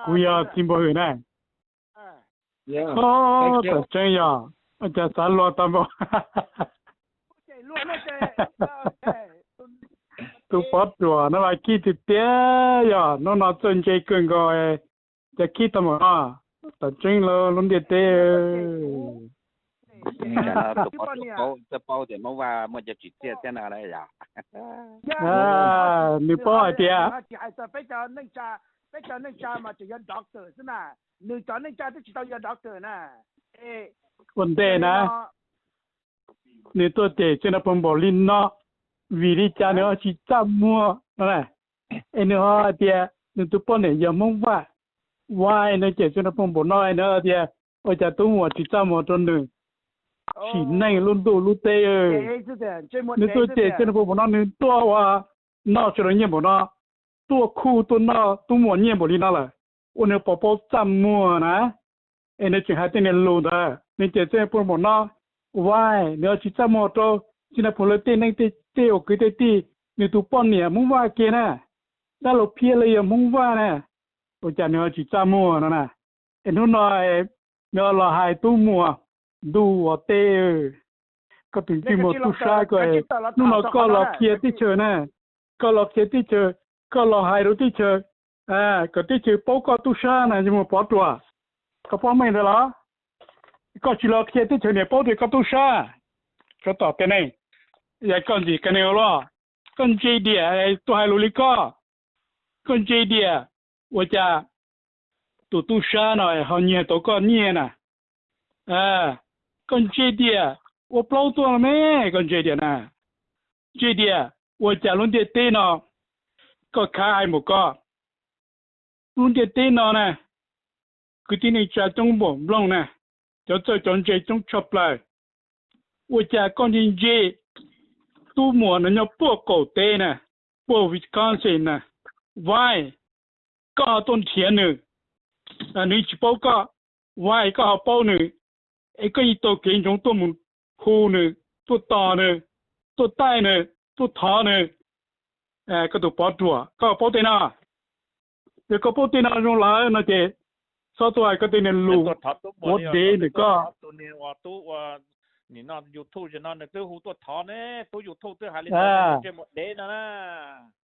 Kuv yog txiv npau hwm na. Ho, tam tseeb yog, ua cas xav luag tau npaum tus pov ruam no mas khib tiag tiag, yog hnub no txawj ntse kawg nkaus, cas khib tau npaum no. Tam tseeb lawm lub ntiaj teb. Nws paub hais tias, ua ntej na, nws tuaj cem Txiv Nraug Phooj npaum li no, vim li cas nws ho tsis txaj muag no na? Es nws ho hais tias nws tus poj niam yog Hmoob Vaj, Vaj, nws cem Txiv Nraug Phooj npaum no nws tias, ua cas tub muam tsis txaj muag rau nws, sim neej lub ntuj lub teb. Nws tuaj cem Txiv Nraug Phooj npaum no, nws tuaj ua noj sawv daws nyiaj npaum no, tuaj khuj tuaj noj tub muam nyiaj npaum li no lawm, ua nws puas paub txaj muag na? Es nws tseem hais tej niag lus ntawd, nws cem Txiv Nraug Phooj npaum no, Vaj, nws ho tsis txaj muag rau Txiv Nraug Phooj lawv tej neej tej txej uas kwv tej tij, nws tus poj niam Hmoob Vaj kiag na, dab laug Phiab lawv yog Hmoob Vaj na, ua cas nws ho tsis txaj muag no na? Es hnub no nws los hais tub muam ntuj ua teb, koj tus ntsej muag tub sab ko, hnub no koj los qhia teb chaws na, koj los qhia teb chaws, koj los hais rau teb chaws, kom teb chaws paub koj tub sab na, ntsej muag pov ruam. Koj paub meej ntawd los? Koj tsis los qhia teb chaws niam paub tias koj tub sab. Tsov tom kev neeg, yog koj ntxim kev neeg los? Koj ntse diam tuaj hais lus li koj. Koj ntse diam, ua cas tus tub sab no ho nyiag tau koj nyiaj na? Koj ntse diam, ua plaub tuaj los me, koj ntse diam na. Ntse diam, ua cas lub ntiaj teb no koj khav hais npaum koj? Lub ntiaj teb no na, kwv tij neej tsa coob npaum nplooj na, cov txawj cov ntse coob tshaj plaws. Ua cas koj ntse ntse tub muam nws nyob puag qaum teb na, puag Wisconsin na, Vaj, koj ho tuaj nrhiav nws, nws tsis paub koj, Vaj, koj ho paub nws, es koj yeej taug kev ntsoov tuaj mus hu nws, tuaj tos nws, tuaj taij nws, tuaj thov nws. Koj tus pov ruam, koj paub tej no? Yog koj paub tej no zoo lawm no ces txhob tuaj hais koj tej niag lus ua dev ntawm koj.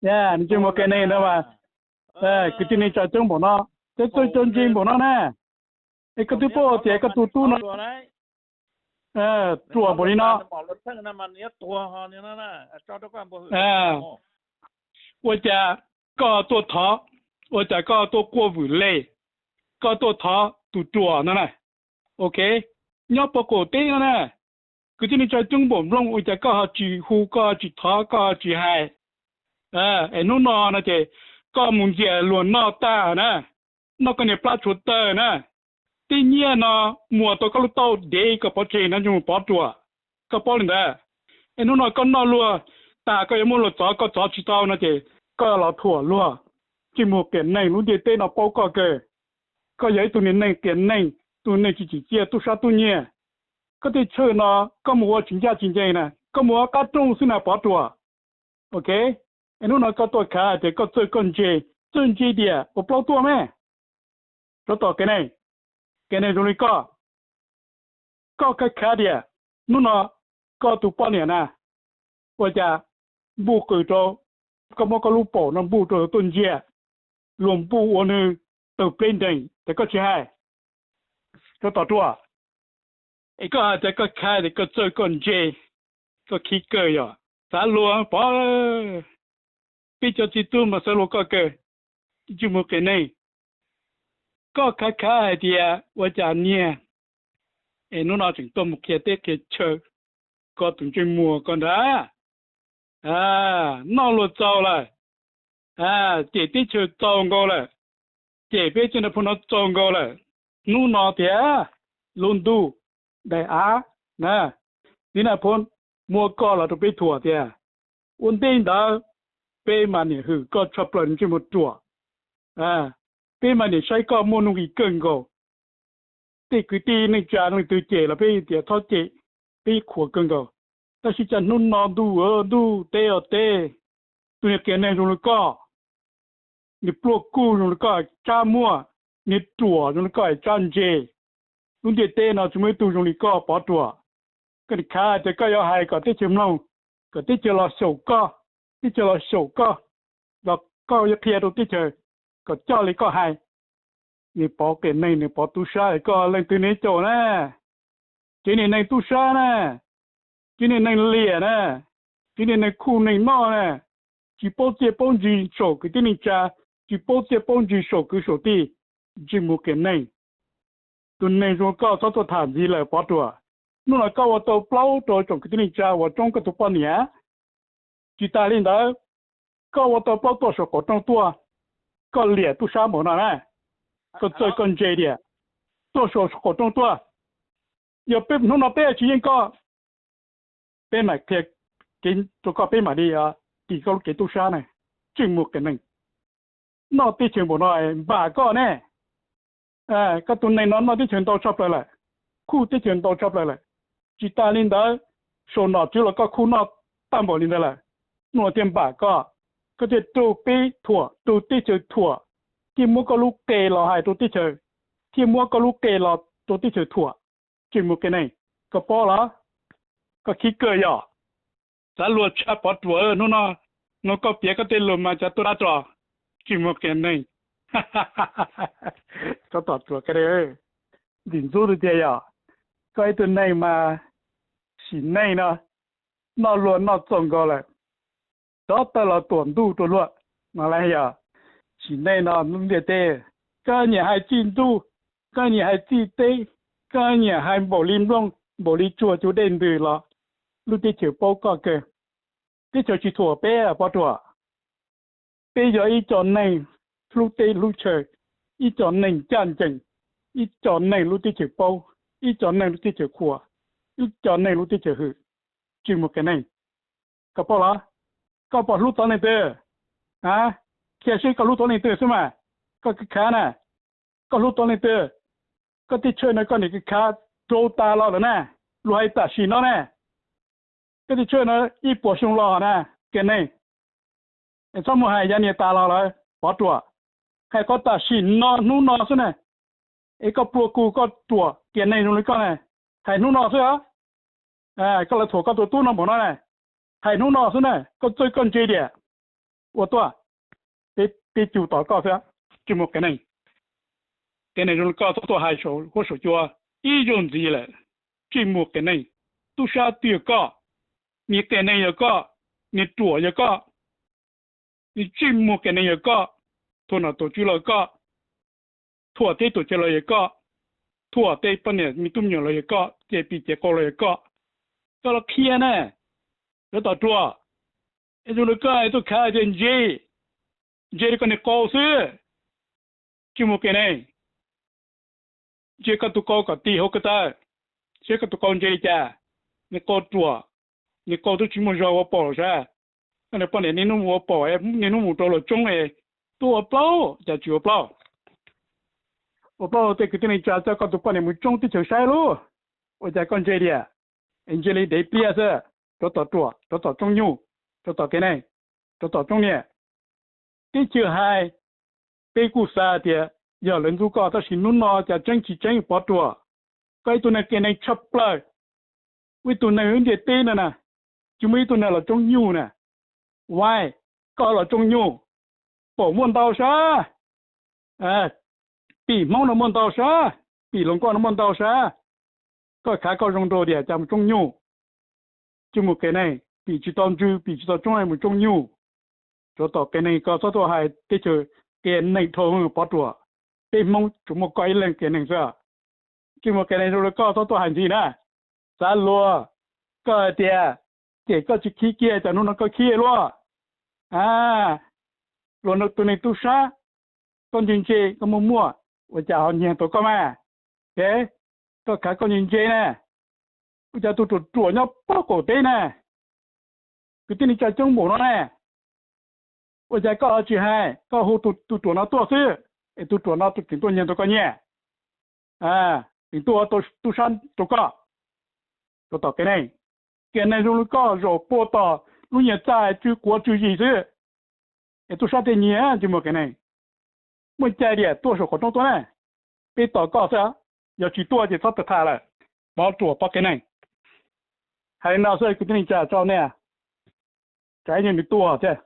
Nws ntsej muag kev neeg no mas, kwv tij neej tsa coob npaum no, cov txawj cov ntse npaum no na, es koj twb paub tias koj tus tub no ruam npaum li no. Ua cas koj tuaj thov, ua cas koj tuaj quaj vwm le, koj tuaj thov tus ruam no na? Ok, nyob puag qaum teb no na, kwv tij neej tsa coob npaum nplooj, ua cas koj ho tsis hu, koj ho tsis thov, koj ho tsis hais? Es hnub no no ces koj mus ntxias luag noj tag na, noj koj niag plab tshuav taws na, tej nyiaj no muas tau koj lub taub hau dev koj pov tseg no, ntsej muag pov ruam, koj paub li ntawd. Es hnub no koj noj luag tas koj yuav muab luag txov, koj txov tsis tau no ces koj los thuam luag, ntsej muag qias neeg, lub ntiaj teb no paub koj kawg. Koj yog ib tug niag neeg qias neeg, tus neeg tsis tsim txiaj, tub sab tub nyiag. Koj tej chaw no koj mus ua tsis ncaj tsis ncees na, koj mus ua qab rooj xwb na pov ruam. Ok, es hnub no koj tuaj khav tias koj txawj koj ntse, txawj ntse diam ua plaub tuaj me. Tsov tom kev neeg, kev neeg zoo li koj, koj khav khav tias hnub no koj tus poj niam na, ua cas npuj qws rau, koj muab koj lub paum no npuj rau tuaj ntsia, luag npuj ua nws tawg pleb nrees ces koj tsis hais. Tsov tom ruam, es koj hais tias koj khav tias koj txawj koj ntse, koj khib kawg yog xav luag pov. Peb cov txiv tub mas xav luag koj kawg, ntsej muag qias neeg. Koj khav khav hais tias ua cas niag, es hnub no tseem tuaj mus qhia teb qhia chaw, koj tus ntsej muag koj ntag. Noj luag txaus lawm, cem teb chaws txaus nkaus lawm, cem peb txiv nraug Phooj no txaus nkaus lawm. Hnub no tias lub ntuj daim av na, txiv nraug Phooj muab koj los rau peb thuam tias, ua ntej ntawd peb mas niam hwm koj tshaj plaws ntsej muag ruam, peb mas niam saib koj muaj nuj nqis kawg nkaus. Tej kwv tij neej tsa leej twg cem los peb tias txhob cem, peb qhuas kawg nkaus. Tab sis cas hnub no ntuj, ntuj teb os teb, tus niag qias neeg zoo li koj, nws pluaj kuj zoo li koj tsab muaj, nws ruam zoo li koj tsab ntse. Lub ntiaj teb no tsis muaj ib tug zoo li koj Pov Ruam. Koj nim khav tias koj yuav hais kom teb chaws mloog, kom teb chaws los xyaum koj, teb chaws los xyaum koj, los koj yuav qhia rau teb chaws kom coj li koj hais. Nws pov qias neeg, nws pov tub sab, koj leej twg nws caum na? Ces niag neeg tub sab na, ces niag neeg liam na, ces niag neeg khuj neeg noj na, tsis paub txiaj paub ntsig saum kwv tij neej tsa, tsis paub txiaj paub ntsig saum kwv saum tij, ntsej muag qias neeg. Tus neeg zoo koj txhob tuaj tham ntxiv lawm Pov Ruam. Hnub no koj ua tau plaub rau tsoom kwv tij neej tsa uas tsoob koj tus poj niam. Tsis tas li ntawd, koj ua tau plaub tuaj saum qaum rooj tuaj, koj liam tub sab npaum no na, koj txawj koj ntse tias tuaj saum qaum rooj tuaj, yog peb hnub no peb tsis yeej koj, peb mam qhia kev rau koj, peb mam li tim koj lub kev tub sab na, ntsej muag qias neeg. Noj teb chaws npaum no npam koj ne. Koj tus neeg no noj teb chaws ntau tshaj plaws lawm, khuj teb chaws ntau tshaj plaws lawm. Tsis tas li ntawd, saum nom tswv los koj khuj noj tag npaum li ntawd lawm, hnub no thiaj npam koj. Koj thiaj raug peb thuam, raug teb chaws thuam, thiaj muab koj lub qe los hais rau teb chaws, thiaj muab koj lub qe los rau teb chaws thuam. Ntsej muag qias neeg, koj paub los? Koj khib kawg yog? Xav luag tshaj Pov Ruam, hnub no no koj piav koj tej lus mas cas tuaj dab ros, ntsej muag qias neeg. Tsov tom ruam, ntxim ntxub tiag tiag yog koj ib tug neeg mas sim neej no noj luag noj txaus nkaus lawm, rov tawm los tuam ntuj rau luag no las yog. Sim neej no lub ntiaj teb, koj nyiam hais txij ntuj, koj nyiam hais txij teb, koj nyiam hais npaum li nplooj npaum li tsuag cug dej ntws los lub teb chaws paub koj kawg. Teb chaws tsis thuam peb Pov Ruam. Peb yog ib co neeg hlub teb hlub chaw, ib co neeg ncaj ncees, ib co neeg lub teb chaws paub, ib co neeg lub teb chaws qhuas, ib co neeg lub teb chaws hwm. Ntsej muag qias neeg, koj paub los? Koj puas hlub tau leej twg? A, qhia seb koj hlub tau leej twg xwb mas. Koj khav na, koj hlub tau leej twg? Koj tej tshawj no koj niam khav rau tas los lawm na, luag hais tam sim no ne. Koj tej tshawj no ib puas xyoo los na, qias neeg. Es txhob mus hais yav niam tas los lawm Pov Ruam. Hais qhov tam sim no hnub no xwb na. Es koj pluag kuj koj ruam qias neeg zoo li koj na, hais hnub no xwb. Koj lawv thuam koj tus tub no npaum no na, hais hnub no xwb na, koj txawj koj ntse tias ua tuaj, peb cug tom koj xwb. Ntsej muag qias neeg, qias neeg zoo li koj txhob tuaj hais saum huab saum cua ib zaug ntxiv lawm. Ntsej muag qias neeg, tub sab twb yog koj, niag qias neeg yog koj, niag ruam yog koj, niag ntsej muag qias neeg yog koj, thuam nom thuam tswv los koj, thuam teb thuam chaw los yog koj, thuam tej poj niam me tub me nyuam los yog koj, ces pim ces qau los yog koj. Koj los qhia na, cov tom ruam. Es zoo li koj tuaj khav tias ntse, ntse li koj niag qau xwb. Ntsej muag qias neeg, ntsia koj tus qau kom ti hauv ko taw, saib koj tus qau ntse li cas. Niag qau ruam, niag qau twb tsis muaj zog ua paum sav. Koj niag poj niam niaj hnub mus ua paum, niaj hnub mus rau luag tsoob es tuaj ua plaub cas tsis ua plaub. Ua plaub tej kwv tij neej tsa coj koj tus poj niam mus tsoob teb chaws saib lub, ua cas koj ntse tias, es ntse li dev pliaj xwb. Rov tom ruam, rov tom tsoob nyuj, rov tom kev neeg, rov tom tsoob niam. Teb chaws hais, peb kuj xav tias yog lawv ntxub koj, tab sis hnub no cas tseeb tsis tseeb Pov Ruam. Koj ib tug neeg qias neeg tshaj plaws, ua ib tug neeg lub ntiaj teb no na, tsis muaj ib tug neeg los tsoob nyuj na. Uaib, koj los tsoob nyuj, paum muaj ntau sab, pim Hmoob no muaj ntau sab, pim hluas nkauj no muaj ntau sab. Koj khav koj zoo nraug tias cas mus tsoob nyuj. Ntsej muag qias neeg, pim tsis tau ntsws, pim tsis tau tsoob, mus tsoob nyuj. Rov tom qias neeg, koj txhob tuaj hais teb chaws qias neeg dhau Pov Ruam. Peb Hmoob tsuas muaj koj ib leeg qias neeg xwb. Ntsej muag qias neeg zoo li koj txhob tuaj hais ntxiv na. Xav luag, koj hais tias, ces koj tsis khib kiag cas hnub no koj khib luaj. A, luag tus neeg tub sab, koj ntse ntse koj muaj muaj, ua cas ho nyiag tau koj mas? E, koj khav koj ntse ntse na, ua cas tus ruam ruam nyob pab qaum teb na, kwv tij neej tsa coob npaum no ne, ua cas koj ho tsis hais, koj hu tus ruam no tuaj xwb, es tus ruam no tseem tuaj nyiag tau koj nyiaj, tseem tuaj ua tub sab rau koj. Rov tom qias neeg, qias neeg zoo li koj zaum puag tom lub nyias txaj tsw quav tsw zis xwb, es tub sab thiaj nyiag. Ntsej muag qias neeg, Muaj cai diam tuaj saum qhov roob tuaj na, peb tos koj xwb, yog tsis tuaj ces txhob tham lawm, mov ruam pov kev neeg. Hais li no xwb kwv tij neej tsa tso nej, tsam ib nyuag nws tuaj thiab.